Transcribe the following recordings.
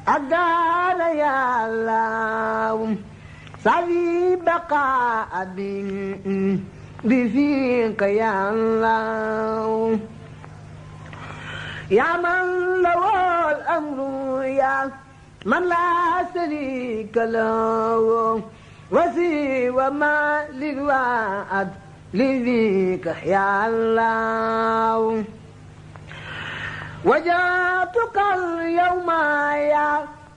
أدار يا الله سعي بقاء بفيك يا الله يا من له الأمر يا من لا شريك له وسوى ما للوعد لذيك يا الله وجاتك اليوم يا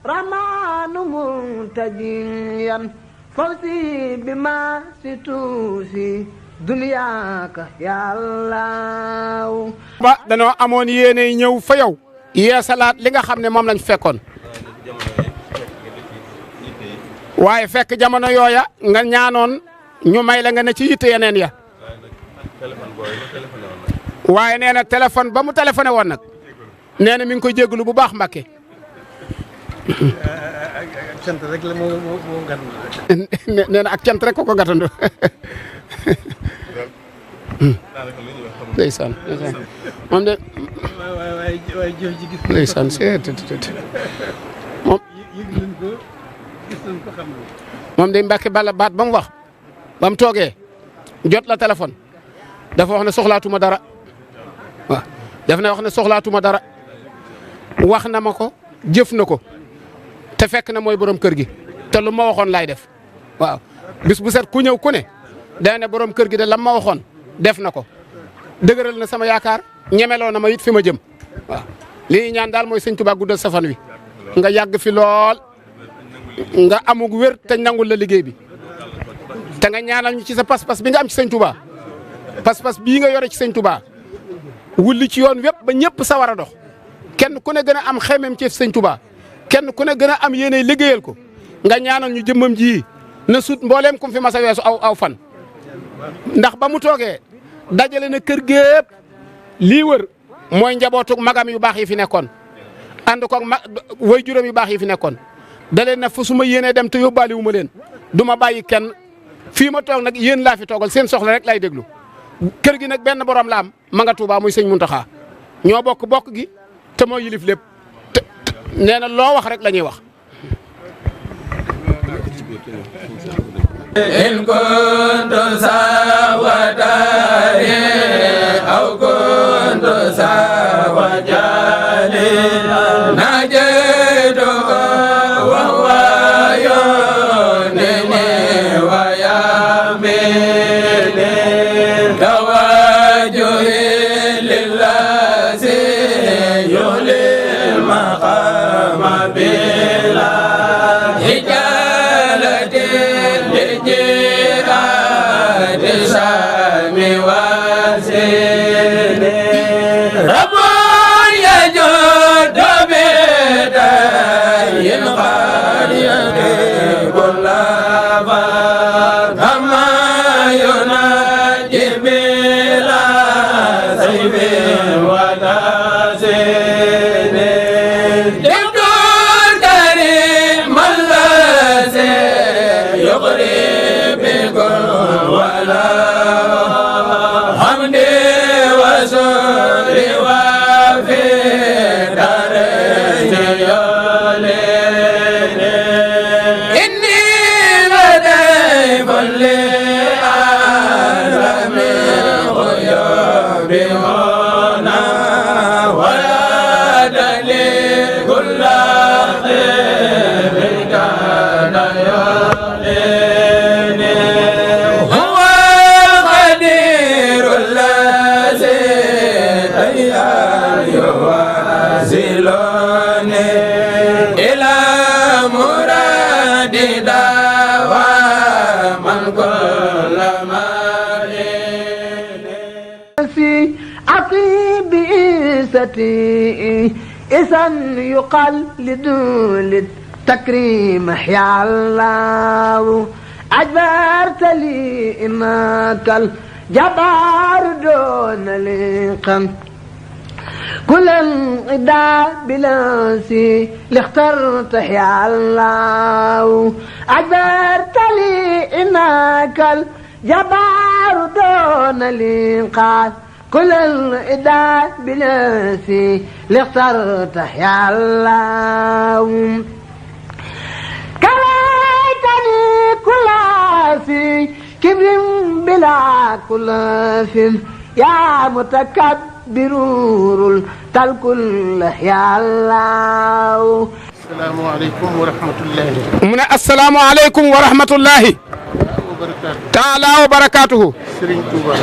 رمان منتجيا فوزي بما ستوفي دنياك يا الله ba danoo amoon yéene ñëw fa yow yeesalaat li nga xam ne moom lañ fekkoon waaye fekk jamono yooya nga ñaanoon ñu may la nga ne ci yitte yeneen ya waaye nee na téléphone ba mu téléphoné woon nag nee na mi ngi koy jégalu bu baax Mbàkke ak cant rek la moo gàttandu. nee na ak cant rek ko gàttandu. ndeysaan moom de. waaye jëf ji gis. ndeysaan moom. yëg nañ ko gis nañ ko xam nañ ko. moom de Mbàkke bala baat ba mu wax ba mu toogee jot la téléphone dafa wax ne soxlaatuma dara waaw dafa ne wax ne soxlaatuma dara wax na ma ko jëf na ko te fekk na mooy borom kër gi te lu ma waxoon laay def waaw bis bu set ku ñëw ku ne day ne borom kër gi de lam ma waxoon def na ko dëgëral na sama yaakaar ñemeloo na ma it fi ma jëm waaw lii ñaan daal mooy sëñ Tuubaa guddal sa fan wi nga yàgg fi lool nga amug wér te nangul la liggéey bi te nga ñaanal ñu ci sa pas-pas bi nga am ci sëñ Tuubaa pas-pas bii nga yore ci sëñ Tuubaa wulli ci yoon wépp ba ñëpp sa war a dox kenn ku ne gën a am xemeem ci sëñ Tuubaa kenn ku ne gën a am yéene liggéeyal ko nga ñaanal ñu jëmmam ji na sut mbooleem kum fi mas a weesu aw fan ndax ba mu toogee dajale na kër gépp lii wër mooy njabootu magam yu baax yi fi nekkoon ànd ko way juróom yu baax yi fi nekkoon da leen na fu su ma yéenee dem te yóbbaale wu ma leen du ma bàyyi kenn fii ma toog nag yéen laa fi toogal seen soxla rek lay déglu kër gi nag benn borom la am ma nga Tuubaa muy sëñ Muntaxa ñoo bokk gi te moo yilif lépp te nee na loo wax rek la ñuy wax. in kuntu sawadari aw kuntu sawajali najaytu wa huwa yunini wa yamini tawajjuhi lillazi yulil maqama bila hijalati سامي واسيني رب يجود بداين قد يغيب اللافات كما يناجي بلا سيف ولا سيني دكتور كريم الذي يغري بكل ولا حمدي وسري وفي دارين يوليني إني لديف لعالم الغيوب هنا ولا دليل كل خير كان يوليني يوازلوني إلى مراد دواما كل ما في عقيب إيستي إذا يقال لدول التكريم يا الله أجبرت لي إنك الجبار دون لقم كل انقضاء بلاسي لاخترت يا الله أجبرت لي إنك الجبار دون الإنقاذ كل الإداء بلاسي لاخترت يا الله الله كليتني كل في كبر بلا كلاف يا متكبر تلك يا الله. asalaamaaleykum wa rahmatullahi. mu ne asalaamaaleykum wa rahmatullahi. taala wa barakaatuhu. Serigne Touba.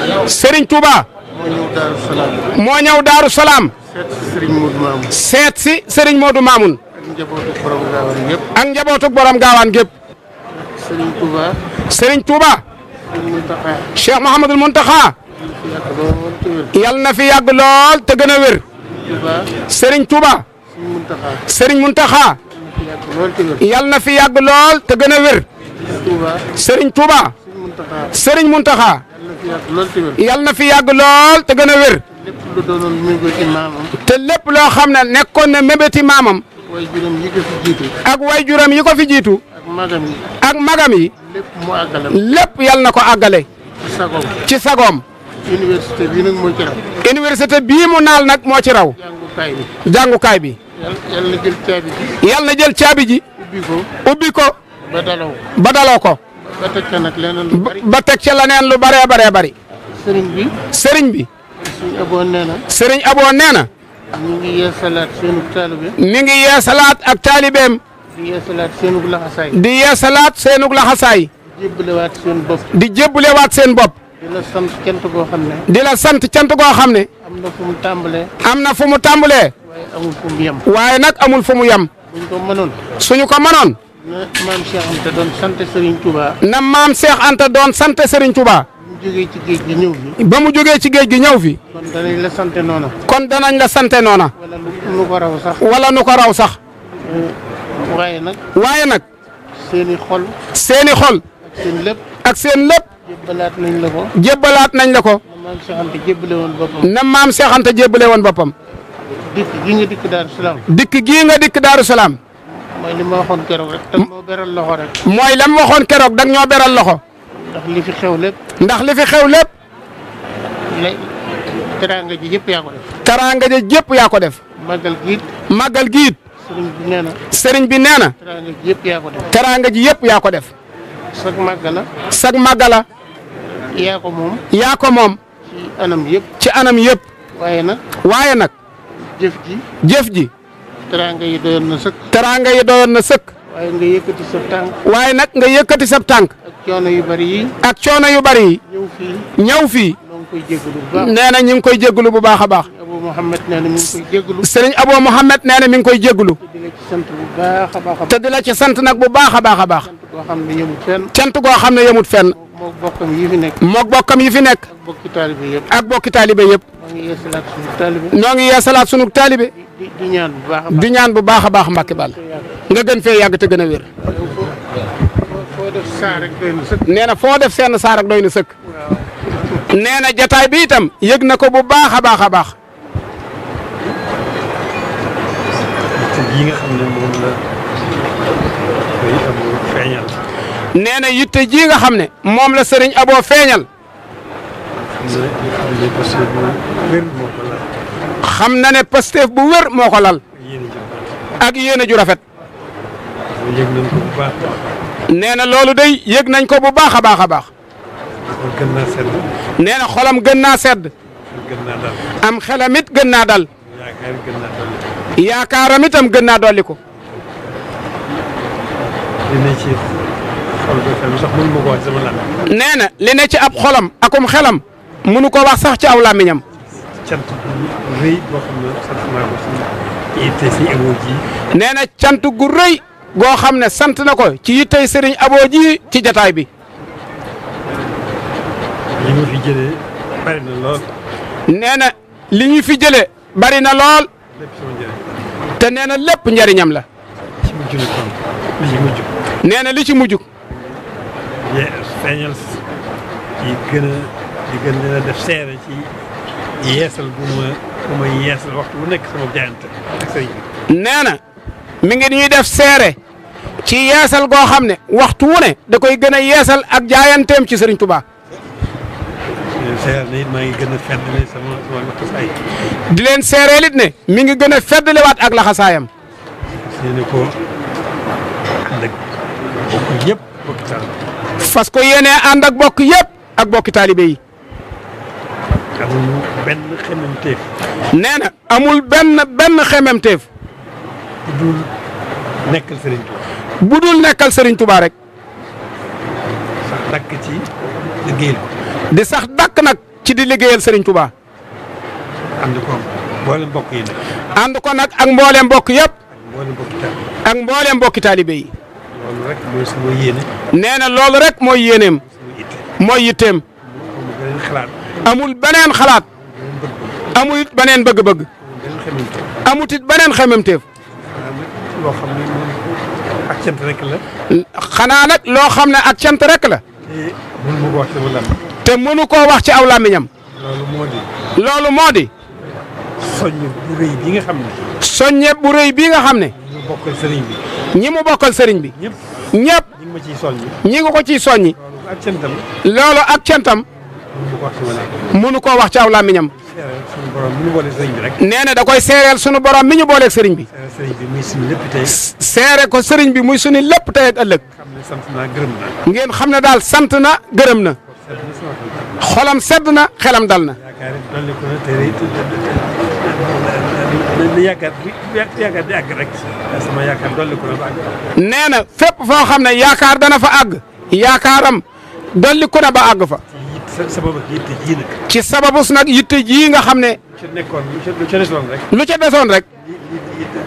Serigne Touba. moo ñëw Daaru Salaam. moo ñëw Daaru Salaam. seet si Serigne Modou Mamoun. seet si Serigne Modou Mamoun. ak njabootu borom gaawaan yëpp. ak njabootu borom gaawaan gépp. Serigne Touba. Serigne Touba. Serigne Mountakha. Cheikh Mouhamadul Mountakha. yal na fi yàgg lool te gën a wér. Touba. Serigne Touba. Serigne Mountakha. yal na fi yàgg lool te gën a wér. Serigne Touba. Serigne Mountakha. yal na fi yàgg lool te gën a wér. lépp lu doonoon mébéti maamam. te lépp loo xam ne nekkoon na mébéti maamam. way juróom yi ko fi jiitu. ak way juróom yi ko fi jiitu. ak magam yi. ak magam yi. lépp mu àggale. lépp yal na ko àggale. ci sagoom. ci sagoom. université bii nag moo ci raw. université bii mu naal nag moo ci raw. jàngukaay bi. jàngukaay bi. yal na jël caabi ji. yal na jël caabi ji. ubbi ko. ubbi ko. ba daloo. ba daloo ko. ba teg ca nag leneen lu bari. ba teg ca leneen lu baree baree bari. sëriñ bi. sëriñ bi. suñu aboo nee na. sëriñ Aboo nee na. ñu ngi yeesalaat seenu taalibe. mi ngi yeesalaat ak taalibeem. di yeesalaat seenu laxasaay. di yeesalaat seenug laxasaay. jébbalewaat seen bopp. di jébbalewaat seen bopp. di la sant cant goo xam ne. di la sant cant goo xam ne. am na fu mu tàmbalee. am na fu mu tàmbalee. waaye amul fu mu yem. waaye nag amul fu mu yem. buñ ko mënoon. suñu ko mënoon. na maam Cheikh Anta doon sant Serigne Touba. na maam Cheikh Anta doon sant Serigne Touba. mu jógee ci géej gi ñëw fi. ba mu jógee ci géej gi ñëw fi. kon danañ la sant noona. kon danañ la sante noona. wala lu ko raw sax. wala nu ko raw sax. waaye nag. waaye nag. seeni xol. seeni xol. ak seen lépp. ak seen lépp. jébbalaat nañ la ko. jébbalaat nañ la ko. na maam Cheikh Anta jébbale woon boppam. na maam Cheikh Anta jébbale woon boppam. dikk gi nga dikk Daaru Salaam. dikk gii nga dikk Daaru Salaam. mooy li ma waxoon keroog rek. tam moo beral loxo rek. mooy lam waxoon keroog dag ñoo beral loxo. ndax li fi xew lépp. ndax li fi xew lépp. teraanga ji yëpp yaa ko def. teraanga ji yëpp yaa ko def. màggal giit. màggal giit. sëriñ bi nee na. sëriñ bi nee na. teraanga ji yëpp yaa ko def. teraanga ji yëpp yaa ko def. sag màggala. sag màggala. yaa ko moom. yaa ko moom. ci anam yëpp. ci anam yëpp. waaye nag. waaye nag. jëf ji. jëf ji. teraanga yi doyoon na sëkk. teraanga yi doyoon na sëkk. waaye nga yëkkati sa tànk. waaye nag nga yëkkati sab tànk. ak coono yu bari yi. ak coono yu bari yi. ñëw fii. ñëw fii. ñoo ngi koy jégalu bu baax. nee na ñu ngi koy jégalu bu baax a baax. Abou Mouhamed nee na mi ngi koy jégalu. sëriñ Abou Mouhamed nee na mi ngi koy jégalu. te di la ci sant bu baax a baax a baax. te di la ci sant nag bu baax a baax a baax. sant goo xam ne yemut fenn. cant goo xam ne yemut fenn. moo bokkam yi fi nekk. moog bokkam yi fi nekk. ak bokki taalibe yëpp. ak bokki taalibe yëpp. maa ngi yeesalaat suñu taalibe. ñoo ngi yeesalaat sunu taalibe. di ñaan bu baax a baax. di ñaan bu baax a baax Mbàkke Bal nga gën fee yàgg te gën a wér. foo def saa rek doy na sëkk. nee na foo def seen saar ak doy na sëkk. nee na jataay bi itam yëg na ko bu baax a baax a baax. yi nga xam ne moom la koy Aboo feeñal. nee na yitte ji nga xam ne moom la sëriñ Aboo feeñal. xam na ne Pastef bu wér moo ko lal. ak yéene ju rafet. yëg nañ ko bu baax. nee na loolu day yëg nañ ko bu baax a baax a baax. gën naa sedd. nee na xolam gën naa sedd. gën naa dal. am xelam it gën naa dal. yaakaar gën naa dal. yaakaaram itam gën naa dolli ko. li ne ci xol bi sax mënu ma ko wax sama làmmiñ. nee na li ne ci ab xolam akum xelam mënu ko wax sax ci aw làmmiñam. cant bu rëy boo xam ne sant naa ko ci yitte si Aboo ji. nee na cant gu rëy goo xam ne sant na ko ci yittey sëriñ Aboo ji ci jataay bi. li mu fi jëlee bari na lool. nee na li ñu fi jëlee bari na lool. lépp sama njëriñ. te nee na lépp njariñam la. ci mujj na kon li ci mujj. nee na li ci mujj. feeñal ci gën a di gën leen a def seere ci yeesal bu ma yeesal waxtu bu nekk sama jaayante ak sëriñ bi. nee na mi ngi ñuy def seere ci yeesal goo xam ne waxtu wu ne da koy gën a yeesal ak jaayanteem ci sëriñ Touba. seere na it maa ngi gën a feddali sama laxasaay. di leen seereel it ne mi ngi gën a feddaliwaat ak laxasaayam. yéene ko ànd ak bokk yëpp bokki taalibe. fas ko yéenee ànd ak bokk yëpp ak bokki taalibe yi. amul benn xememteef. nee na amul benn xememteef. bu dul nekkal Serigne Touba. bu dul nekkal Serigne Touba rek. sax dakk ci liggéeyal ko. di sax dakk nag ci di liggéeyal Serigne Touba. ànd ko mboolem mbokk yi nag. ànd ko nag ak mbooleem mbokk yëpp. ak mboolem mbokki taalibe. ak mbooleem mbokki taalibe yi. loolu rek mooy sama yéene. nee na loolu rek mooy yéeneem. sama itte. mooy yitteem. amul beneen xalaat. amul beneen xalaat. amul it beneen bëgg-bëgg. beneen xememteef. amut it beneen xememteef. xanaa nag loo xam ne moom ak cant rek la. xanaa nag loo xam ne ak cant rek la. te mënu ma ko wax sama lam. te mënu koo wax ci aw làmmiñam. loolu moo di. loolu moo di. soññ bu rëy bi nga xam ne. soññe bu rëy bii nga xam ne. ñu bokkal sëriñ bi. ñi mu bokkal sëriñ bi. ñëpp. ñëpp ñu ngi ma ciy soññ. ñi nga ko ciy soññi. loolu ak cantam. loolu ak cantam. mënu ma ko wax sama lam. mënu koo wax ci aw làmmiñam. seeral suñu borom mi ñu boole sëriñ bi rek. nee na da koy seereel sunu borom mi ñu booleeg sëriñ bi. seeral sëriñ bi muy suñu lépp tey. seere ko sëriñ bi muy sunu lépp tey ak ëllëg. xam ne sant naa gërëm naa. ngeen xam ne daal sant na gërëm na. seet na sama xel. xolam sedd na xelam dal na. yaakaar it dolli ko na te yaakaar di àgg rek. sama yaakaar dolli ko na ba àgg. nee na fépp foo xam ne yaakaar dana fa àgg. yaakaaram dolli ko na ba àgg fa. sabab ak yitte ji nag. ci sababus nag yitte jii nga xam ne. lu ca nekkoon lu ca desoon rek. lu ca desoon rek.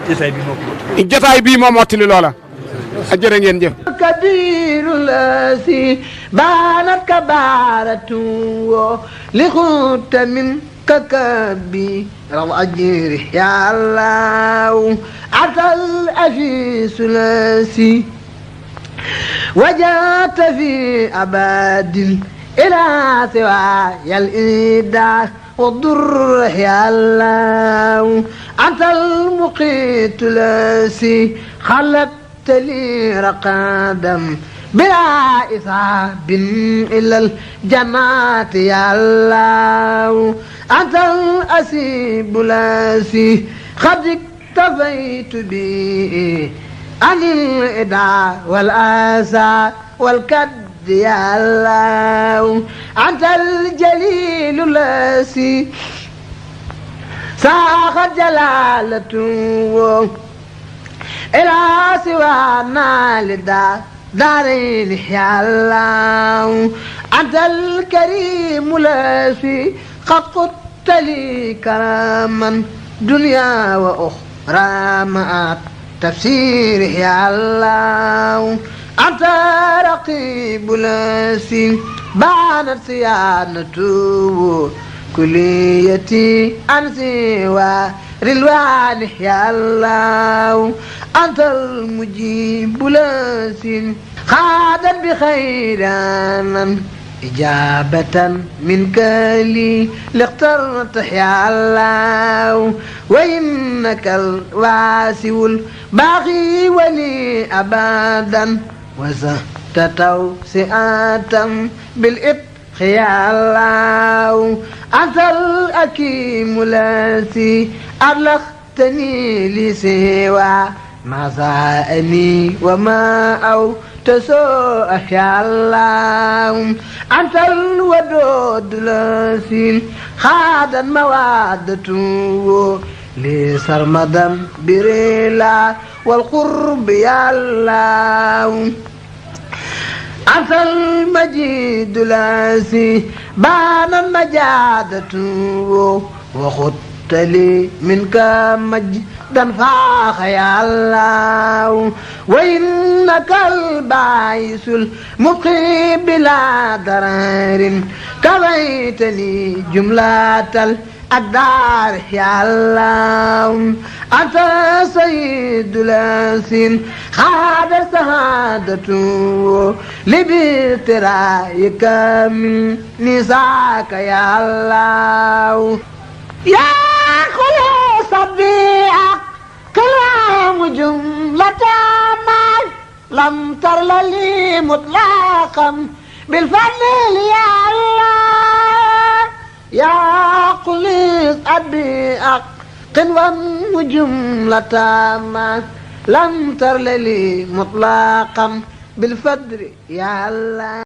jotaay bi moo ko mottali. jotaay bii moo mottali loola. a jërë ngeen jëf. كبير الذي بانت كبارة لخوت من ككبي الأجير يا الله أتى الأفيس الذي وجات في أباد إلى سواي الإيداع والضر يا الله أنت المقيت الذي خلقت لي رقادا بلا إصاب إلا الجنات يا الله أنت الأسيب الذي قد اكتفيت به عن الإدعاء والآسى والكد يا الله أنت الجليل الذي ساقت جلالته إلى سوانا دارين يا الله أنت الكريم الذي قد قدت لي كراما دنيا وأخرى معك تفسير يا الله أنت رقيب الذي بانت صيانته كليتي أنسي ورلوان يا الله أنت المجيب الذي خادا بخيرانا إجابة منك لي لاخترت يا الله وإنك الواسع الباقي ولي أبدا وزهت توسعة بالإبق يا الله أنت الأكيم الذي أبلغتني لسوى ما زائني وما أو تسوء يا الله أنت الودود الذي خاد موادته لي سرمدا بريلا والقرب يا الله أنت المجيد الذي بان المجادة وخدت لي منك مجدا فاخ يا الله وإنك الباعث المبقي بلا ضرر كويتني جملة الأقدار يا الله أنت سيد الأنسين خاد سعادته لبترايك من نساك يا الله يا خلوص البيئة كلام جملة ما لم تر لي مطلقا بالفضل يا الله يا خلوص البيئة قنوة جملة ما لم تر لي مطلقا بالفدر يا الله